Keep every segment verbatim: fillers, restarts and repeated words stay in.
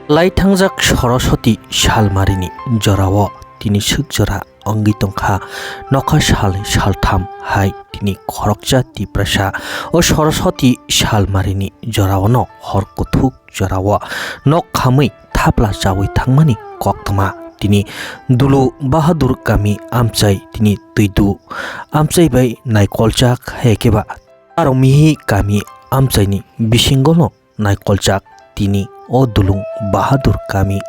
Laithangjak Soroswati salmarini jorao tini swk jora wngwi tongkha. Nokha salni saltham hai tini khoroksa Tiprasa o Soroswati salmarini joraono hor kuthuk jorao nok khamwi thapla chawi thangmani koktwma. Tini Dulu Bahadur kami amchai tini Twidu amchai bai naikolchak hai khe ba Aromihi kami amchaini bisingono naikolchak tini o Dulung Bahadur kami,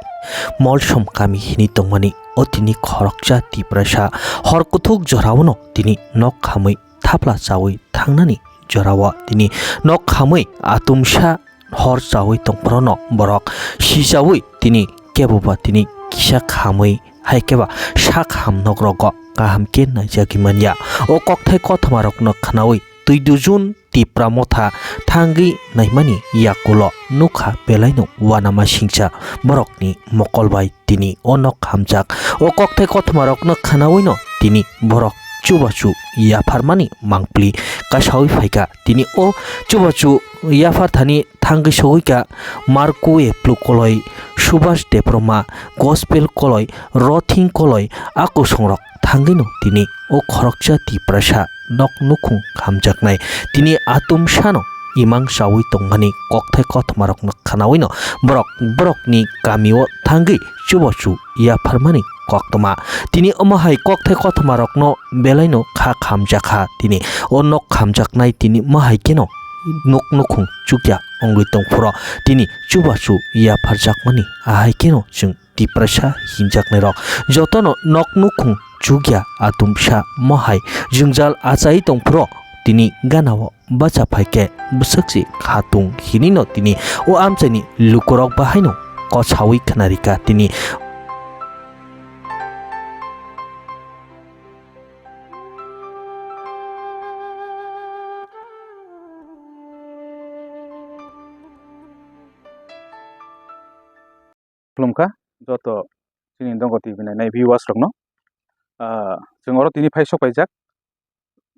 Molsom kami hini tongmani o tini khoroksa Tiprasa hor kuthuk joraono tini nok khamwi thapla chawi thangnani jorao tini nok khamwi atumsa hor chawi tongphrono borok sichawi tini keboba tini kisa khamwi hai keba sak ham nokrogo kaham khe naijagwi manya. O kokthai kothoma rokno khnawi Twi dujun Tipra motha thangwi naimani yakulo nukha belaino uanama singcha borokni mokol bai tini o nok hamjak. O kokthai kothoma rokno khanawino tini borok chubachu yapharmani mangpli kasawi phaikha. Tini o chubachu yapharthani thangwi sogwikha Marku Eplu koloi, Subhas Debbarma, Gospel koloi, Rothing koloi, a kosongrok thangwino tini o khoroksa Tiprasa nok nukhung khamjaknai. Tini atumsano imang chawi tongmani kokthai kothoma rokno khanawino borok borokni kamio thangwi chubachu yapharmani koktwma. Tini omo hai kokthai kothoma rokno belaino kha khamjakha. Tini o nok khamjaknai tini omo hai kheno nok nukhung chukya wngwi tongphuru tini chubachu yapharjakmani ahai kheno chwng Tiprasa hinjaknairok jotono nok nukhung chukya atumsa mohai jwngjal achai tongphuru tini ganao bacha phaikhe bwswk se khatung hinino tini o amchaini lukurok bahaino kosawi khnarikha tini. Khulumkha joto chini Dongo T V nainai viewers rokno. Ah, chwng oro tini phai sok paijak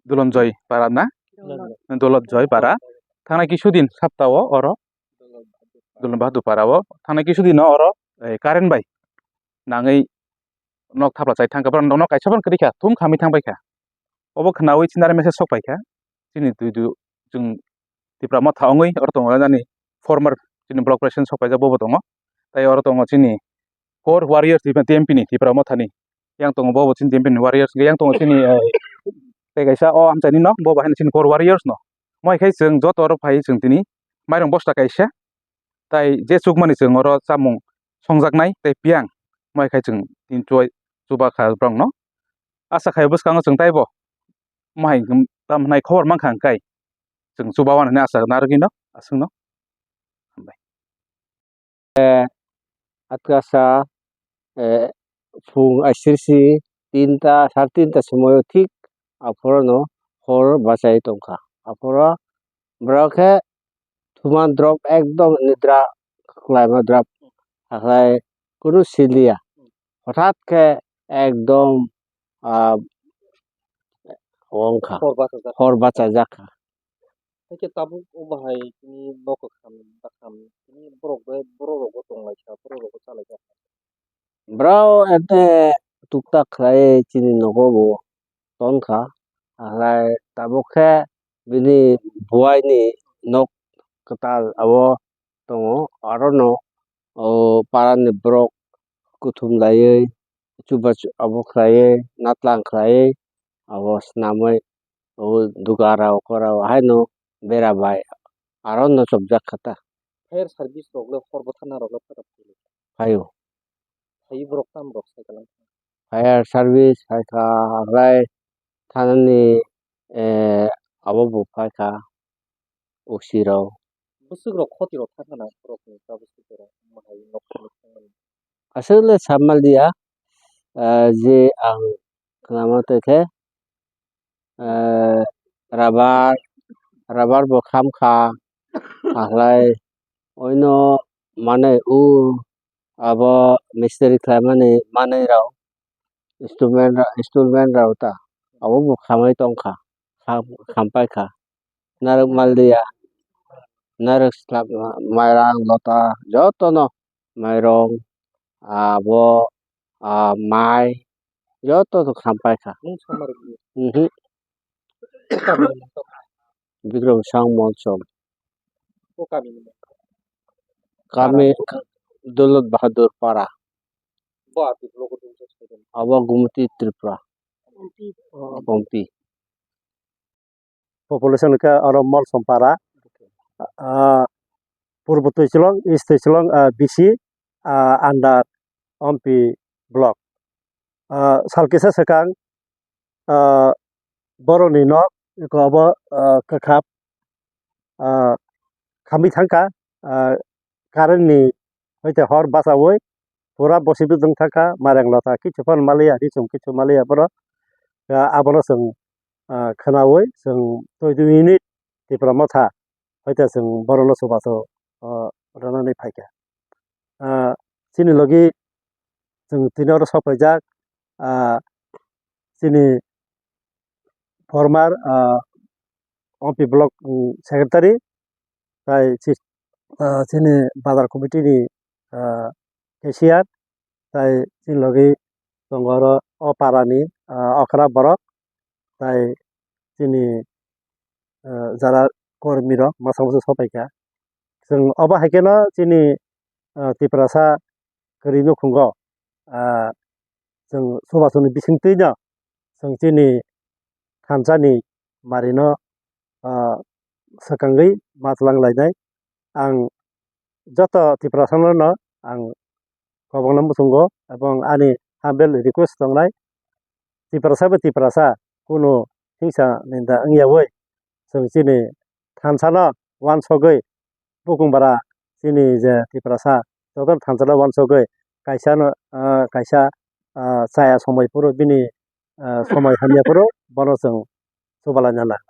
Dulonjoy para na? Dulonjoy. Dulonjoy para. Thangnai kisu din saptao oro Dulon Bahadur para o. Thangnai kisu din oro, eh, current bai nangwi nok thapla chai thangkha. Borok nok kaisa phano kwrwi kha, thum khamwi thang paikha. Obo khnawi sinare message sok paikha. Chini twi du chwng Tipra motha wngwi oro tongo nani former chini block president sok paijak bobo tongo. Tai oro tongo chini core warriors T M P ni Tipra mothani. Yang tongo bobo chini T M P ni warriors. Yang tongo chini, eh, tei kaisa o amchaini no bobo haino chini core warriors no. Mo hai khai chwng joto oro phai chwng tini mairung bosta kaisa. Tai je chukmani chwng oro chamung songjaknai tei piyang. Mo hai khai chwng tini chubai chuba kha borokno. Asa khai bwskango chwng taibo mo hai tam hwnai khobor mankha hwnkhe chwng chuba wan hwnwi asa narwgwino aswkno. Hambai. Atkasa, eh, phung aisirsi tinta, sar tinta somoio thik aphorono hor bachai tongkha. Aphoro borok khe thuman drop ekdom nidra khlaima drop. Hakhlai kunu siliya. Hothat khe ekdom, ah, wngkha. Hor bachajak. Hor bachajak kha. Haikhe tabuk o bahai tini bo kwkham bakham tini borok bai borok rok bo tonglaikha, borok rok bo chalaikha. Borok ete tuktak khlai chini nogo bo tonkha, halai tabuk khe bini buaini nok kwtal abo tongo, arono o parani borok kuthum laiwi chubachu abo khlaiwi natlang khlaiwi abo swnamwi o dugarao korao haino bera bai aro nochopjak kha ta. Fire service rok le hor bwtharna rok le phaio. Phaio. Phaiwi borok tamo rok sai kalang. Fire service phaikha, hwnkhe thanani, eh, abo bo phaikha, O C rok. Bwswk rok khoti rok thangkha na borok ni tabuk swijak rok mahai nok thangmani. Aswk le samalya, eh, je ang khwnama tongkhe, eh, rubber, rubber bo khamkha, halai oino manwi o abo mistiri khlaimani manwi rok, installment rok, installment rok ta abo bo khamwi tongkha, kham-, khampaikha. Narwk maldiya, narwk slap, mairang, lota, jotono mairong, abo, ah, mai, joto to khampai kha. Nwng samar di. Mhm. Kami ni motto. Bikram Sang Monsom. O kami ni motto. Kami Para. Dolat Bahadur Para. Bo ati blogo dun sa sa. Abo Gumti Tripura. Gumti. Gumti. Population khe oro Molsompara, ah, Purbo Twichilong, East Twichilong, ah, B C, ah, under Ompi block. Ah, sal kisa swkang, ah, boroni nok, eko obo, ah, kwkhap, ah, khamwi thangkha, ah, current ni hoite hor bachaui pura bosibwdwng thangkha, mareng lota kichu phano maliya, risum kichu maliya borok. Ah, abono chwng, ah, khwnaui chwng twi twi minute Tipra Motha hoite chwng borokno chubachu, ah, rwnani phaikha. Ah, chini logi chwng tini oro sok paijak, ah, chini former, ah, Ompi block, mm, secretary, tai chi-, ah, chini bazar committee ni, ah, cashier, tai chini logi tongo oro o para ni, ah, okra borok, tai chini, ah, jara kormi rok masa masa sopaikha. Chwng obo hai kheno chini, ah, Tiprasa kwrwi nukhungo, ah, chwng chubachu ni bisingtwi no chwng chini thansa ni mari no, ah, swkangwi ma twlang lainai. Ang joto Tiprasa no no ang kobokno muchungo, ebong ani humble request tongnai, Tiprasa bai Tiprasa kunu hingsa ninda wngyaui chwng chini thansa no uansugwi bukung bara chini je Tiprasa joto thansa no uansugwi kaisa no, ah, kaisa, ah, chaya somoi phuru bini, ah, somoi hamya phuru bono chwng chubalaina nang.